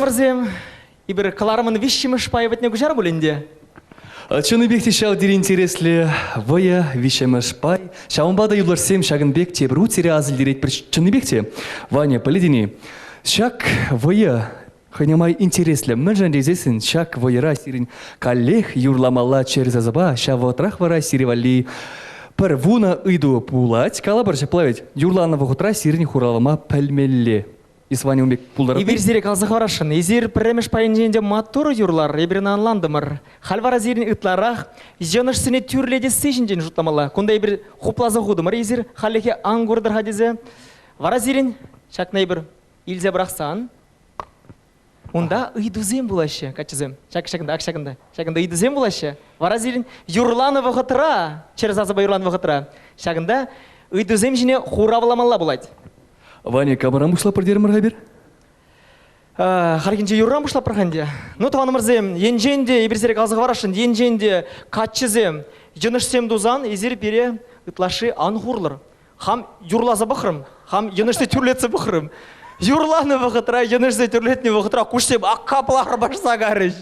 тӑванӑмӑрсем, эпир кӑларӑмӑн виҫҫӗмӗш пайӗ патне куҫар пуль ӗнтӗ. Чӑннипех те ҫав тери интереслӗ вӑйӑ, виҫҫӗмӗш пай. Ҫавӑнпа та юлташсем ҫакӑн пек тепӗр хут сире аса илтеретпӗр. Чӑннипех те, Ваня, пӗлетӗн-и, ҫак вӑйӑ хӑйне май интереслӗ. Мӗншӗн тесессӗн ҫак вӑйӑра сирӗн каллех юрламалла чӗр сасӑпа, ҫав вӑхӑтрах вара сире валли пӗр вунӑ ыйту пулать. Калӑпӑр ҫапла вӗт, юрланӑ вӑхӑтра сирӗн хуравлама пӗлмелле. Исвани ун пек пултарать. Эпир сире каласа хӑварасшӑн. Эсир пӗрремӗш пайӗнчен те маттур юрлар, эпир ӑна ӑнлантӑмӑр. Халь вара сирӗн ытларах йӑнӑшсене тӳрлетесси ҫинчен шутламалла. Кунта эпир хупласа хутӑмӑр эсир хальлӗхе ан куртӑр-ха тесе. Вара сирӗн ҫакна эпир илсе пӑрахсан унта ыйтусем пулаҫҫӗ, каччӑсем. Ҫак ҫакӑнта, ак ҫакӑнта. Ҫакӑнта ыйтусем пулаҫҫӗ. Вара сирӗн юрланӑ вӑхӑтра, чӗр сасӑпа юрланӑ вӑхӑтра, ҫакӑнта ыйтусем ҫине хуравламалла пулать. Ваня, камран пуҫлатпӑр терӗмӗр-ха эпир? Хальхинче юрран пуҫлатпӑр-ха ӗнтӗ. Ну, тӑванӑмӑрсем, енчен те эпир сире каласа хӑварасшӑн, енчен те каччӑсем йӑнӑшсем тусан, эсир пире ытлашши ан хурлӑр. Хам юрласа пӑхрӑм, хам йӑнӑшне тӳрлетсе пӑхрӑм. Юрланӑ вӑхӑтра, йӑнӑшне тӳрлетнӗ вӑхӑтра куҫсем аккаплар пашса карӗҫ.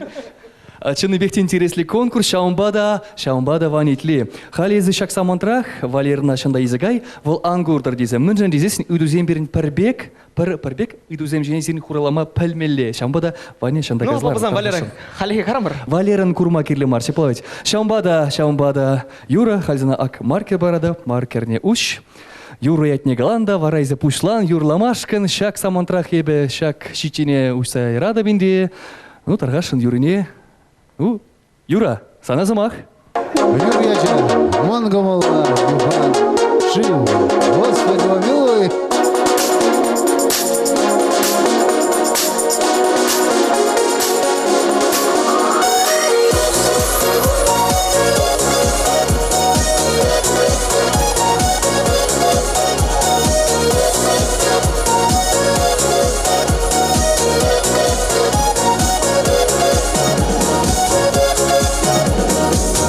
Чӑннипех те интереслӗ конкурс, ҫавӑнпа та, ҫавӑнпа та Ваня итли. Халӗ эсӗ ҫак самантрах Валерӑна ҫӑнта илсе кай, вӑл ан куртӑр тесе. Мӗншӗн тесессӗн ыйтусем пирӗн пӗр пек, пӗр, пӗр пек ыйтусем ҫине сирӗн хуравлама пӗлмелле. Ҫавӑнпа та Ваня ҫӑнта Ну, пулсан, Валера, халӗхе карамӑр. Валерӑн курма кирлӗ мар, ҫапла вӗт. Ҫавӑнпа та, ҫавӑнпа та Юра, халь сана ак маркер паратӑп, маркерне уҫ. Юрӑ ятне калан та, вара эсӗ пуҫлан юрламашкӑн ҫак самантрах эпӗ ҫак ҫиччине уҫса яратӑп ӗнтӗ. Ну, тархасшӑн Юрине. Ну, Юра, сана сӑмах. Юр ячӗ, мӑн кӑмӑллӑ юхан шыв. Господи помилуй.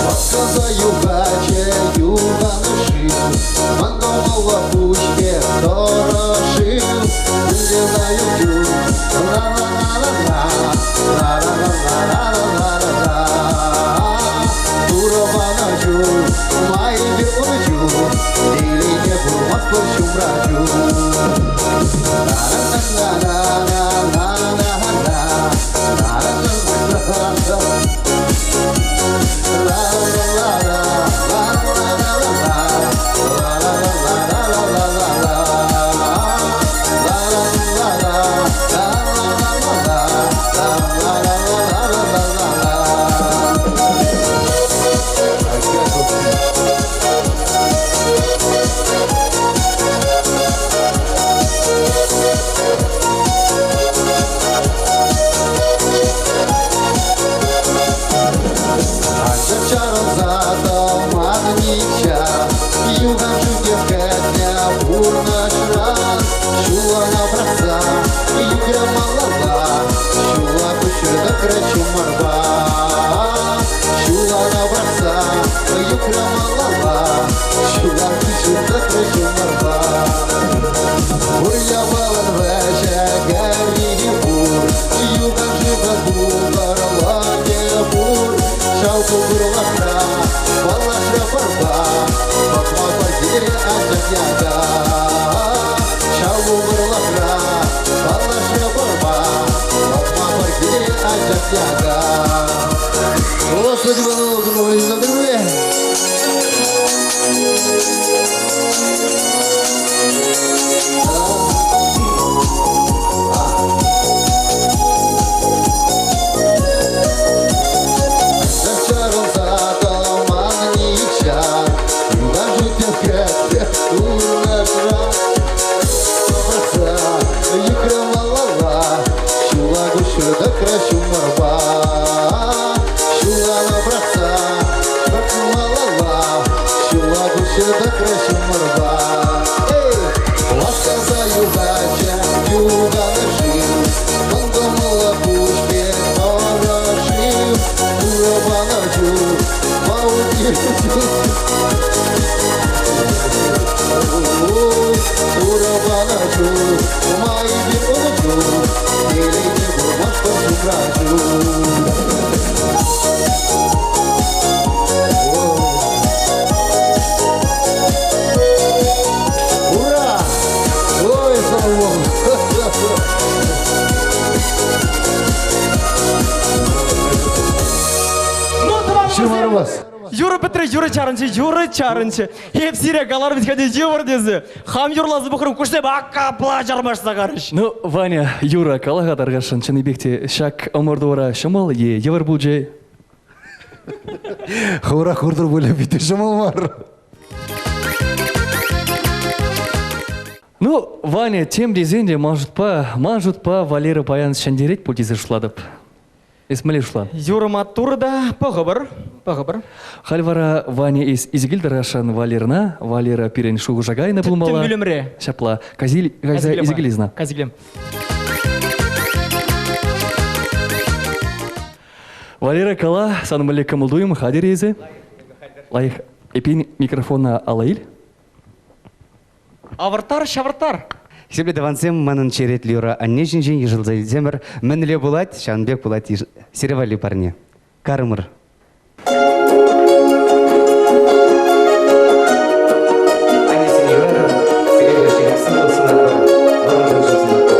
Васкаса юхачӗ юхан шыв, Ман кӑмӑллӑ пуҫпе тӑрӑ шыв. Мӗнле лайӑх чух, ла-ла-ла-ла-ла, ла-ла-ла-ла-ла-ла-ла. Турӑ панӑ чух, майӗпе ун чух, телейне курмастпӑр ҫумра чух. Анчах чарӑнса тӑман нихҫа, юхан шывне кӗтнӗ пурнӑҫран. Ҫулана пӑрахса ӳкрӗ малалла, ҫула куҫрӗ тӑкрӗ ҫумӑрпа. Ҫулана пӑрахса ӳкрӗ малалла, ҫула куҫрӗ тӑкрӗ ҫумӑрпа. Пур япалан вӗҫӗ кӗрри пур, юхан шывӑн кукӑрлӑхӗ пур. Ҫав кукӑрлӑхра паллашрӗ пӑрпа, пӑхма пӗр киле анчах яка. Ҫав кукӑрлӑхра паллашрӗ пӑрпа, пӑхма пӗр киле анчах яка. Господи, помилуй, Чарӑнса тӑман нихҫан, юланшыв тӗпре пурнӑҫра. Пӑхса ӳкрӗ малалла, ҫула куҫрӗ тӑкрӗ ҫумӑрпа. Ҫула пӑрахса малалла, ҫула куҫрӗ тӑкрӗ ҫумӑрпа. Эй, ласкаса юхатчӗ юхан шыв, мӑн кӑмӑллӑ пуҫ пек тӑрӑ шыв, Турӑ панӑ чух, Турӑ панӑ чух, майӗпе ӑнӑ чух, телейне курмастпӑр. юрӑ чарӑнчӗ, юрӑ чарӑнчӗ. Эп сире каларӑм вӗт-ха йывӑр тесе. Хам юрласа пӑхрӑм, куҫсем акапла чармашса карӗҫ. Ну, Ваня, юра, кала-ха тархасшӑн, чӑннипех те ҫак ӑмӑртура ҫӑмӑл е йывӑр пулчӗ? Хӑвӑра куртӑр пулӗ, питӗ ҫӑмӑл мар. Ну, Ваня, тем тесен те, ман шутпа, ман шутпа Валера паян ҫӗнтерет пуль тесе шутлатӑп. Эс мӗнле шутлан? Юрӑ маттур та пӑхӑпӑр, пӑхӑпӑр. Халь вара Ваня эс изгил тӑрасшӑн Валерӑна. Валера пирӗн шухӑша кайнӑ пулмалла. Тӗттӗм пӳлӗмре. Ҫапла. Казиль, кайса изгилизна. Казилем. Валера, кала, сан мӗнле кӑмӑл-туйӑм хатӗр эсӗ? Лайӑх. Эпин микрофона ала ил. Авӑртар, ҫавӑртар. Хисеплӗ тӑвансем, манӑн черетлӗ юрӑ анне ҫинчен йышӑнса илсемӗр. Мӗнле пулать, ҫавӑн пек пулать сире валли парне. Карӑмӑр. Аннесене юратӑр, сире вӗҫех сывлӑх сунатпӑр, вӑрӑм кун-ҫул сунатпӑр.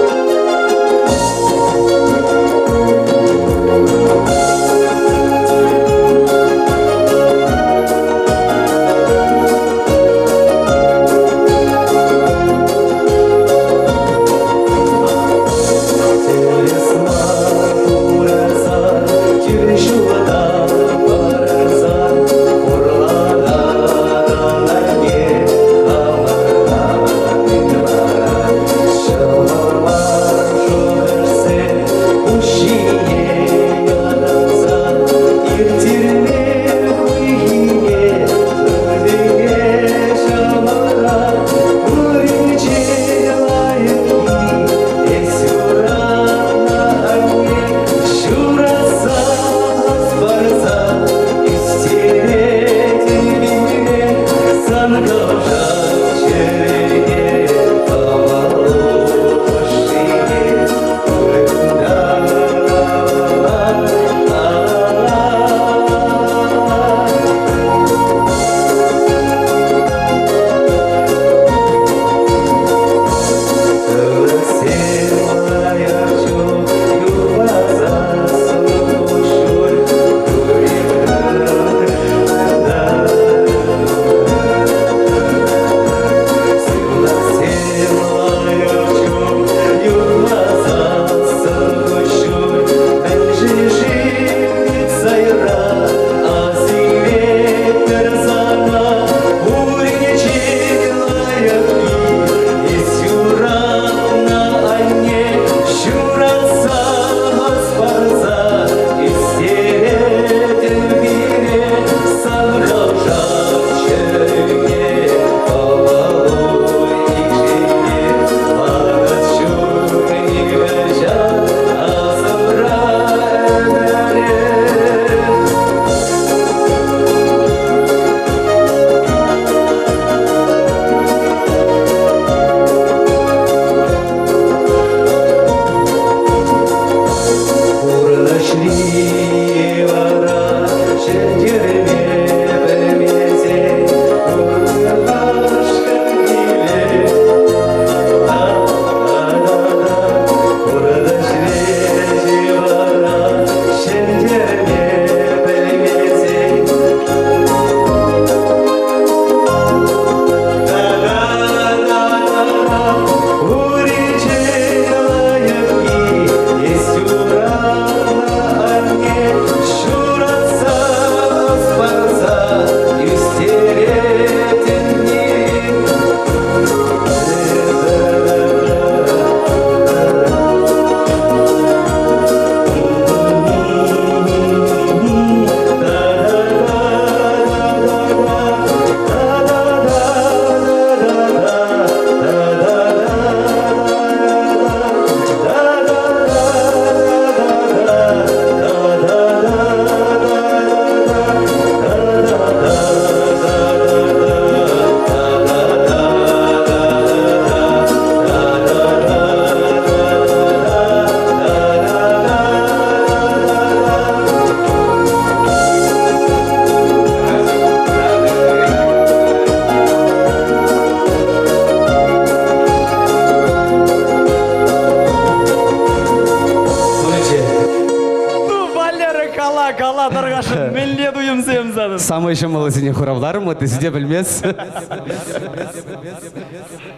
Самый ҫӑмӑллисене хуравларӑм, ыттисене те пӗлмес.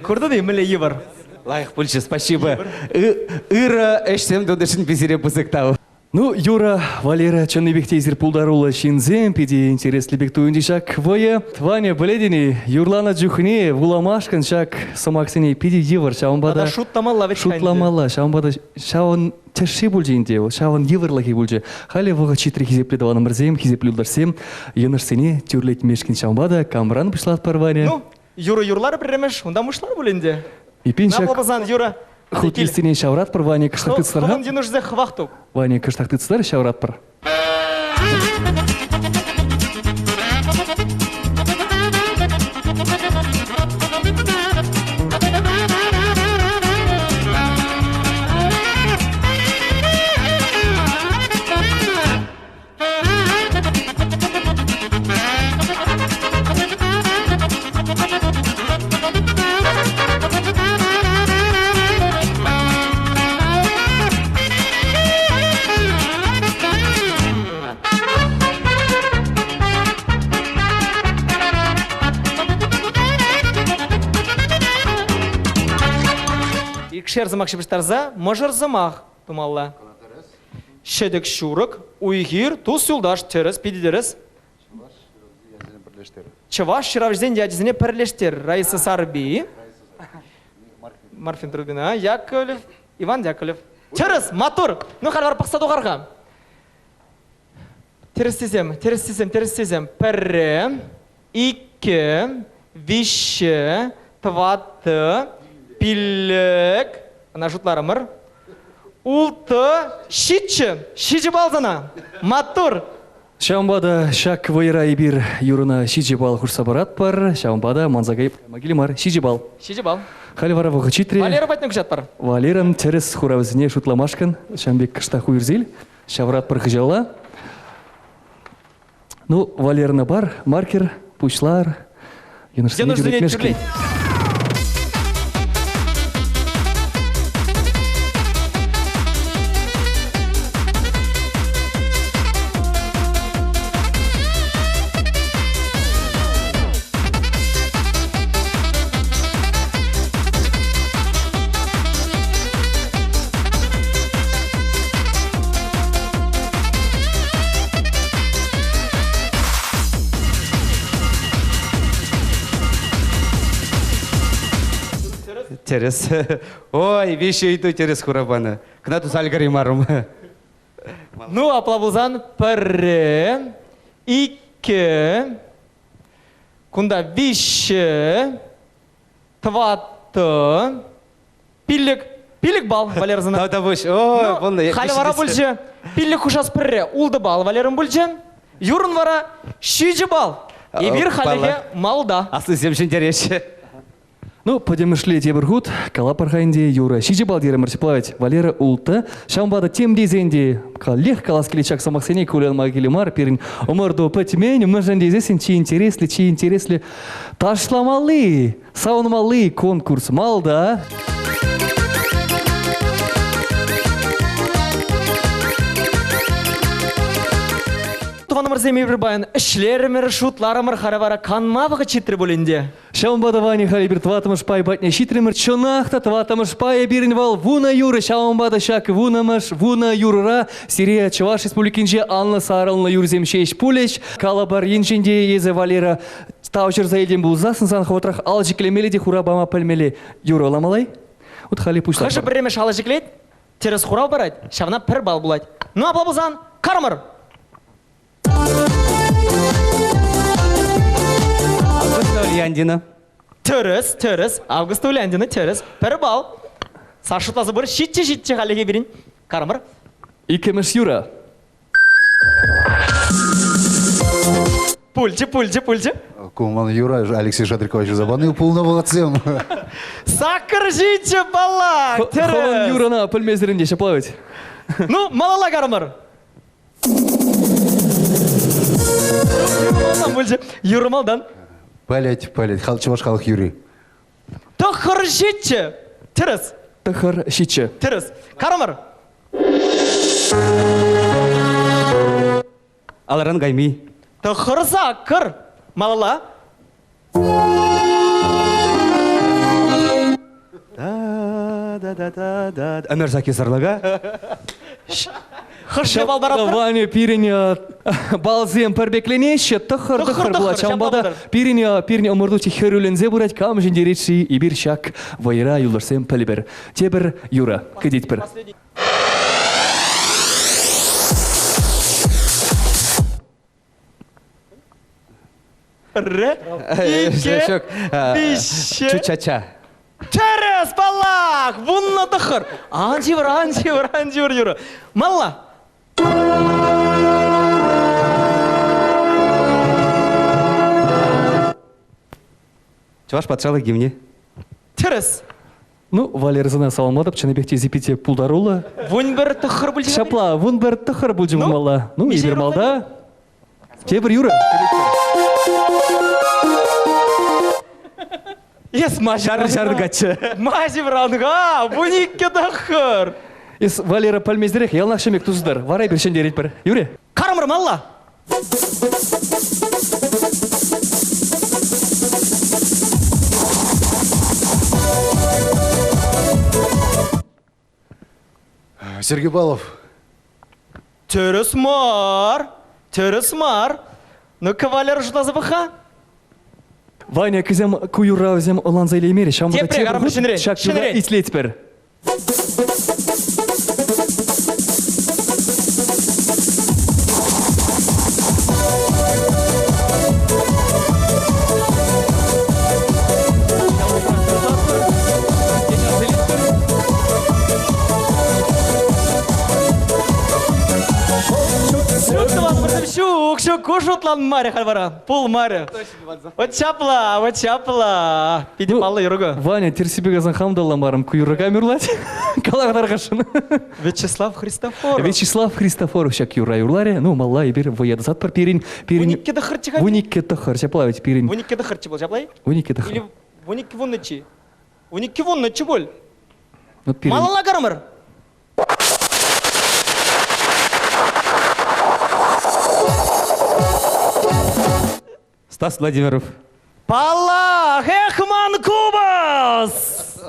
Куртӑн-и, мӗнле йывӑр? Лайӑх пулчӗ, спасибо. Ырӑ ӗҫсем тунӑшӑн писере пысӑк тав. Ну, Юра, Валера, чӑннипех те эсир пултаруллӑ ҫынсем, питӗ интереслӗ пек туйӑнчӗ ҫак вӑйӑ. Ваня, пӗлетӗн-и, юрланӑ чухне вуламашкӑн ҫак сӑмахсене питӗ йывӑр, ҫавӑнпа та... Тата шутламалла вӗт Шутламалла, ҫавӑнпа та ҫавӑн тӗшши пулчӗ ӗнтӗ, ҫавӑн йывӑрлӑхӗ пулчӗ. Халӗ вӑхӑт ҫитрӗ хисеплӗ тӑванӑмӑрсем, хисеплӗ юлташсем, йӑнӑшсене тӳрлетмешкӗн ҫавӑнпа та камран пуҫлатпӑр, Ваня? Ну, юрӑ юрларӗ пӗрремӗш, унта мушлар пуль ӗнтӗ. Эпин ҫак пулсан юрӑ. Хут листине ҫавратпӑр, Ваня кӑштах тытсӑр-ха. Хӑвӑн йӑнӑшсех хӑвах туп. Ваня кӑштах тытсӑр ҫавратпӑр. Икшер сӑмах ҫыпӑҫтарса мӑшӑр сӑмах тумалла. Ҫӗтӗк ҫурӑк, уй-хир, тус-юлташ, тӗрӗс, питӗ тӗрӗс. Чӑваш ҫыравҫисен ячӗсене пӗрлештер. Раиса Сарби, Марфин Трубина, Яковлев, Иван Яковлев. Тӗрӗс, маттур! Ну, халь вара пӑхса тухар-ха. Тӗрӗссисем, тӗрӗссисем, тӗрӗссисем. Пӗрре, иккӗ, виҫҫӗ, тӑваттӑ, пиллӗк, ӑна шутларӑмӑр, улттӑ, ҫиччӗ. Ҫичӗ балл сана. Маттур! Ҫавӑнпа та ҫак вӑйӑра эпир юрӑна ҫичӗ балл хушса паратпӑр. Ҫавӑнпа та манса кайма киле мар. Ҫичӗ балл. Ҫичӗ балл. Халӗ вара вӑхӑт ҫитрӗ. Валера патне куҫатпӑр. Валерӑн тӗрӗс хуравӗсене шутламашкӑн ҫавӑн пек кӑштах уйӑрса ил. Ҫавӑратпӑр хыҫалла. Ну, Валерӑна пар, маркер, пуҫлар. Йӑнӑшсене тӳрлетмешкӗн. Тӗрӗс. Ой, виҫӗ ыйту тӗрӗс хурав панӑ. Кӑна туса ӗлкӗреймарӑм. Ну, апла пулсан пӗрре, иккӗ, кунта виҫҫӗ, тӑваттӑ, Пиллӗк. Пиллӗк балл Валерӑсӑна. Тавтапуҫ. Ой, пулнӑ. Халӗ вара пулчӗ. Пиллӗк хушас пӗрре. Ултӑ балл Валерӑн пулчӗ. Юрӑн вара ҫичӗ балл. Эпир халӗхе малта. Аслисем ҫӗнтереҫҫӗ. Ну, пӗтӗмӗшле тепӗр хут калапӑр-ха ӗнтӗ Юра. Ҫичӗ балл терӗмӗр ҫаплать. Валера улттӑ. Ҫавӑнпа та тем тесен те каллех калас килет ҫак сӑмахсене кулянма килӗ мар. Пирӗн ӑмӑрту пӗтмен. Мӗншӗн тесессӗн чи интересли, чи интересли ташламалли. Савӑнмалли конкурс малта. Тӑванӑмӑрсем эпир паян ӗҫлерӗмӗр, шутларӑмӑр, халӗ вара канма вӑхӑт ҫитрӗ пуль ӗнтӗ. Ҫавӑнпа та, Ваня, халь эпир тӑваттӑмӗш пай патне ҫитрӗмӗр. Чӑнах та тӑваттӑмӗш пайӗ пирӗн вӑл вунӑ юрӑ. Ҫавӑнпа та ҫак вуннӑмӗш вунӑ юрӑра сире Чӑваш Республикинче анлӑ сарӑлнӑ юрӑсем ҫеҫ пулӗҫ. Калӑпӑр, енчен те эсӗ, Валера, Тавҫӑрса илтӗн пулсассӑн сан хӑвӑртрах ал ҫӗклемелле те хура пама пӗлмелле. Юрӑ Вот халӗ пуҫлатпӑр. Хӑшӗ пӗрремӗш алӑ ҫӗклет, тӗрӗс хурав парать, ҫавна пӗр балл пулать. Ну, апла пулсан, карӑмӑр! Августа Ульяндина. Тӗрӗс, тӗрӗс. Августа Ульяндина, тӗрӗс. Пӗр балл. Саш шутласа пыр, ҫитчӗ, ҫитчӗ халӗхе пирӗн. Карӑмӑр. Иккӗмӗш юрӑ. Пулчӗ, пулчӗ, пулчӗ. Ку ман Юра Алексей Шадрикович пани пулнӑ вӑхӑтсем. Саккӑр ҫиччӗ, паллах, тӗрӗс. Хӑвӑн Юрӑна пӗлмесӗр ӗнтӗ ҫапла вӗт. Ну, малалла карӑмӑр. Юрӑ малтан пулчӗ. Юрӑ малтан. Пӗлет, пӗлет. Чӑваш халӑх юрри. Тӑхӑр ҫиччӗ. Тӗрӗс. Тӑхӑр ҫиччӗ. Тӗрӗс. Карӑмӑр. Алран кайми. Тӑхӑр-саккӑр. Малалла. Да-да-да-да-да. Ӗмӗр сакки сарлака. Хӑшне бал паратпӑр? Ваня, пирӗн балсем пӗрпекленеҫҫӗ, тӑхӑр-тӑхӑр пулать. Ҫавӑнпа та пирӗн, пирӗн ӑмӑрту хӗрӳленсе пырать. Кам ҫӗнтерет-ши? Эпир ҫак вӑйӑра юлташсем пӗлӗпӗр. Тепӗр юрӑ кӗтетпӗр. Пӗрре, иккӗ, Ҫук. виҫҫӗ. Чу-ча-ча. Тӗрӗс, паллах! 19. Ан ҫывӑр, ан ҫывӑр, ан ҫывӑр, юрӑ. Малла. Чӑваш патшалӑх гимнӗ. Тӗрӗс. Ну, Валерӑсене саламлатӑп, чӑннипех те питӗ пултаруллӑ. 11-9 пулчӗ. Ҫапла, 11-9 пулчӗ пулмалла. Ну, эпир малта. Тепӗр юрӑ. Эс ма Ҫар ҫар каччӑ. Ма ҫывранга, 12-9. Эс, Валера, пӗлмесӗрех яланах ҫемек тусӑтӑр. Вара эпир ҫӗнтеретпӗр. Юрӗ? Карӑмӑр малла. Сергей Павлов. Тӗрӗс мар. Тӗрӗс мар. Ну-ка, Валера, шутласа пӑх-ха. Ваня, кӗсем ку юрра вӗсем ӑнланса илеймерӗҫ. Ҫавӑнпа та Тепре, тепӗр карӑмӑр хут ҫӗнӗрен. ҫак юрра Ҫӗнӗрен. итлетпӗр. Ҫук, ҫук, ку шутланмарӗ халь вара. Пулмарӗ. Вот ҫапла, вот ҫапла. Питӗ паллӑ юрӑ. Ваня, терсипе касан хам та ламарӑм. Ку юрра кам юрлать? Кала тархасшӑн. Вячеслав Христофоров. Вячеслав Христофоров ҫак юрра юрларӗ. Ну, малла эпир вӑя тӑсатпӑр пирӗн. Пирӗн... 12 тӑхӑрччӗ 12 тӑхӑр, ҫапла ведь пирӗн. 12 тӑхӑрччӗ пул, ҫапла-и? 12 тӑхӑр. Или 12 вуннӑччӗ. 12 вуннӑччӗ пуль. Вот пирӗн. Малалла карӑмӑр. Стас Владимиров. Паллах, эх, ман купӑс!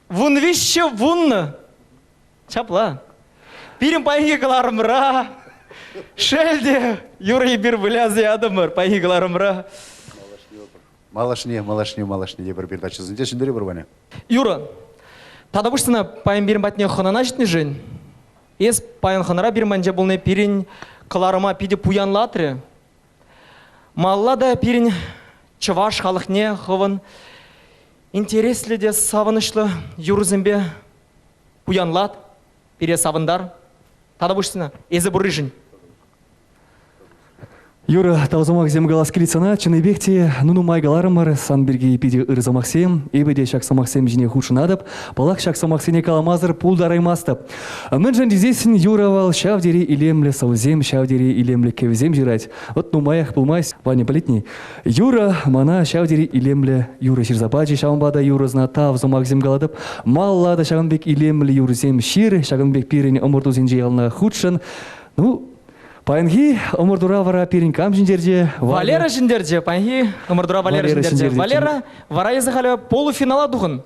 13 вуннӑ. Ҫапла. Пирӗн паянхи кӑларӑмра шел те, юрӑ эпир выляса ятӑмӑр паянхи кӑларӑмра. Малашне, малашне, малашне тепӗр передачӑсенче ҫӗнтерӗпӗр, Ваня. Юра, тата пуҫсана паян пирӗн патне хӑнана ҫитнӗшӗн эс паян хӑнара пирӗн патӗнче пулни пирӗн кӑларӑма питӗ пуянлатрӗ. Малалла та пирӗн чӑваш халӑхне хӑвӑн интереслӗ те савӑнӑҫлӑ юрӑсемпе пуянлат, пире савӑнтар. Тата пуҫсана, эсӗ пурришӗн. Юра, тав сӑмахсем калас килет сана. Чӑннипех те, ну нумай каларӑмӑр сан пирки питӗ ырӑ сӑмахсем. Эпӗ те ҫак сӑмахсем ҫине хутшӑнатӑп. Паллах, ҫак сӑмахсене каламасӑр пултараймастӑп. Мӗншӗн тесессӗн Юра вӑл ҫав тери илемлӗ сӑвӑсем, ҫав тери илемлӗ кӗвӗсем ҫырать. Вот нумаях пулмасть, Ваня пӗлетни. Юра мана ҫав тери илемлӗ юрӑ ҫырса пачӗ, ҫавӑнпа та юрӑсна тав сӑмахсем калатӑп. Малла та ҫакӑн пек илемлӗ юрӑсем ҫыр, ҫакӑн пек пирӗн ӑмӑртусенче яланах хутшӑн. Ну, паянхи ӑмӑртура вара пирӗн кам ҫӗнтерчӗ? Валера ҫӗнтерчӗ. Паянхи ӑмӑртура Валера ҫӗнтерчӗ. Валера, вара эсӗ халӗ полуфинала тухӑн.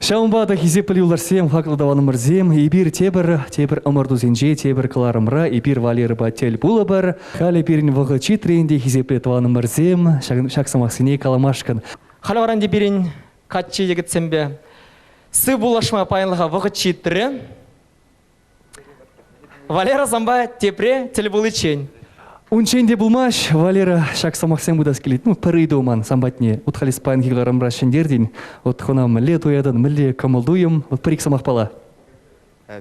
Ҫавӑнпа та хисеплӗ юлташсем, хаклӑ тӑванӑмӑрсем, эпир тепӗр, тепӗр ӑмӑртусенче, тепӗр кӑларӑмра эпир Валерӑпа тӗл пулӑпӑр. Халӗ пирӗн вӑхӑт ҫитрӗ ӗнтӗ, хисеплӗ тӑванӑмӑрсем, ҫак сӑмахсене каламашкӑн. Халӗ вара ӗнтӗ пирӗн каччӑ йӗкӗтсемпе сыв пуллашма паянлӑха вӑхӑт ҫитрӗ. Валера санпа тепре тӗл пуличчен. Унччен те пулмасть, Валера, ҫак сӑмахсем пытас килет. Ну, пӗр ыйту ман сан патне. Вот халь паянхи кӑларӑмра ҫӗнтертӗн. Вот хӑна мӗнле туятӑн, мӗнле кӑмӑл-туйӑм? Вот пӗр-ик сӑмахпала.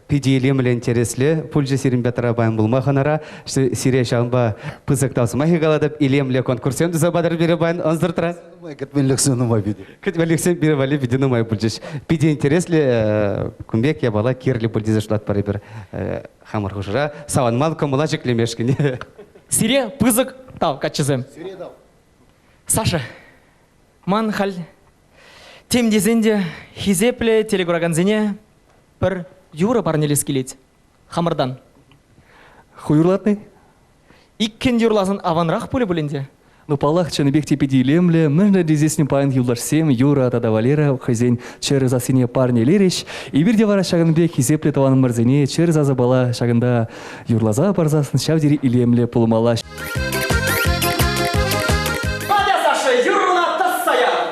Питӗ илемлӗ, интереслӗ пулчӗ сирӗнпе тӑрапайӑн пулма хӑнара. Сире ҫавӑнпа пысӑк тав сӑмахӗ калатӑп. Илемлӗ конкурссем туса патӑр пире паян ӑнсӑртран. Кӗтменлӗхсем нумай питӗ. Кӗтменлӗхсем пире валли питӗ нумай пулчӗҫ. Питӗ интереслӗ кун пек япала кирлӗ пуль тесе шутлатпӑр эпир хамӑр хушӑра. Савӑнман кӑмӑла ҫӗклемешкӗн. Сире пысӑк тав, каччӑсем. Сире тав. Саша, ман халь тем тесен те хисеплӗ телекуракансене пӗр юрӑ парнелес килет. Хамӑртан. Ху юрлатни? Иккӗн юрласан аванрах пулӗ пулин те. Ну, паллах, чӑннипех те питӗ илемлӗ. Мӗншӗн тесессӗн паян юлташсем Юра тата Валера хӑйсен чӗрӗ сассине парнелерӗҫ. Эпир те вара ҫакӑн пек хисеплӗ тӑванӑмӑрсене чӗрӗ сасӑпала ҫакӑнта юрласа парсассӑн ҫав тери илемлӗ пулмалла. Атя, Саша, юрруна тӑсса яр!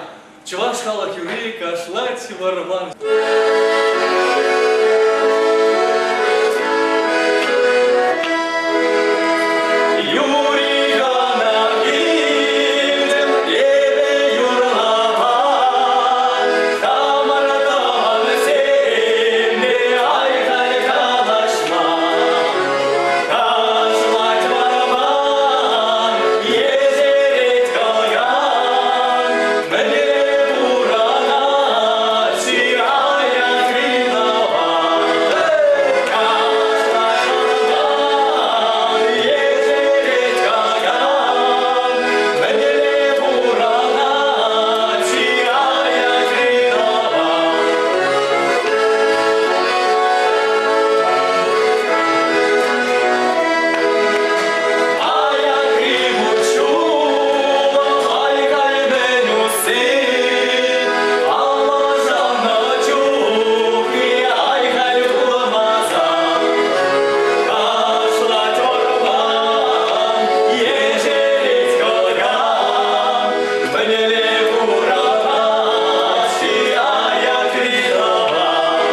Чӑваш халӑх юрри кашлать вӑрман. Юрий кӑна илтӗм эпӗ юрлама, хамӑр тӑвансемпе ай-хай калаҫма. Кашлать вӑрман, ешерет кӑян, Мӗнле пурӑнать-ши аякри тӑван? Кашлать вӑрман, ешерет кӑян, Мӗнле пурӑнать-ши аякри тӑван? Аякри вут-ҫулӑм ай-хай-мӗн усси, Аллашаннӑ чухне ай-хай пулмасан. Кашлать вӑрман, ешерет кӑлкан, Мӗнле пурӑнать-ши аякри тӑван?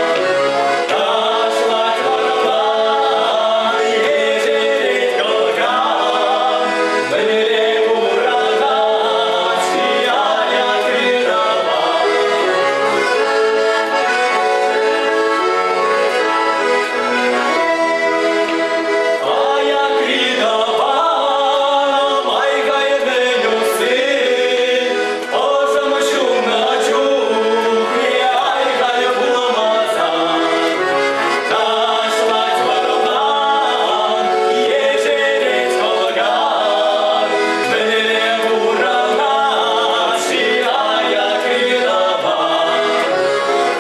Ташлать вӑрман, ешерет кӑлкан, Мӗнле пурӑнать-ши аякри тӑван? Аякри тӑван, ай-хай-мӗн усси, Ӑшӑм ҫуннӑ чухне ай-хай пулмасан. Ташлать вӑрман, ешерет кӑлкан, Мӗнле пурӑнать-ши аякри тӑван?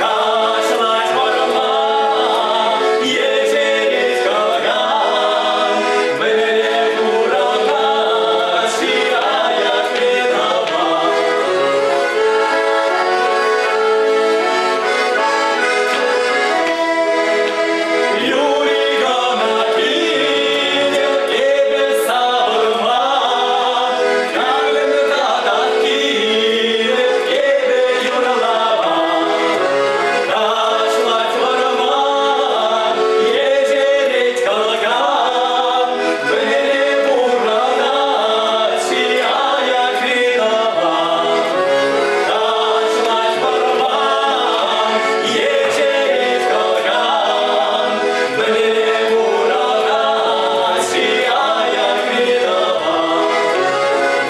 Ташлать вӑрман, ешерет кӑлкан, Мӗнле пурӑнать-ши аякри тӑван? Юрий кӑна килтӗм эпӗ савӑнма, Каллӗн тата килӗп эпӗ юрлама. Ташлать вӑрман, ешерет кӑлкан, Мӗнле пурӑнать-ши аякри тӑван? Ташлать вӑрман, ешерет кӑлкан, Мӗнле пурӑнать-ши аякри тӑван?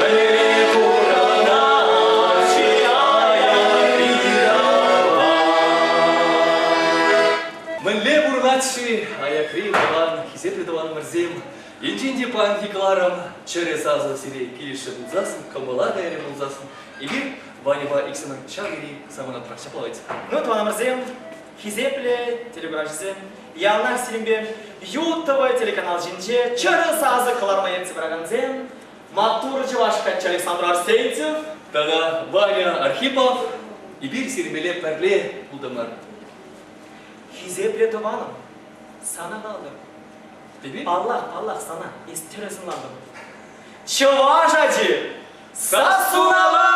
Мӗнле пурӑнать-ши аякри тӑван? Мӗнле пурӑнать-ши аякри тӑван, хисеплӗ тӑванӑмӑрсем? Енчен те паянхи кӑларӑм чӗрӗ сасӑ сире килӗшрӗ пулсассӑн, кӑмӑла кайрӗ пулсассӑн, эпир Ваньӑпа иксӗмӗр ҫав тери савӑнатпӑр. Ҫапла вӗт? Ну, тӑванӑмӑрсем, хисеплӗ телекуравҫӑсем, яланах сирӗнпе ЮТВ телеканал ҫинче чӗрӗ сасӑ кӑларма ертсе пыракансем, маттур чӑваш каччи Александр Арсентьев тата Ваня Архипов эпир сирӗнпеле пӗрле пултӑмӑр. Хисеплӗ тӑванӑм, сана калатӑп. Паллах, паллах сана, эс тӗрӗс ӑнлантӑн. Чӑваш ачи! Сассунала!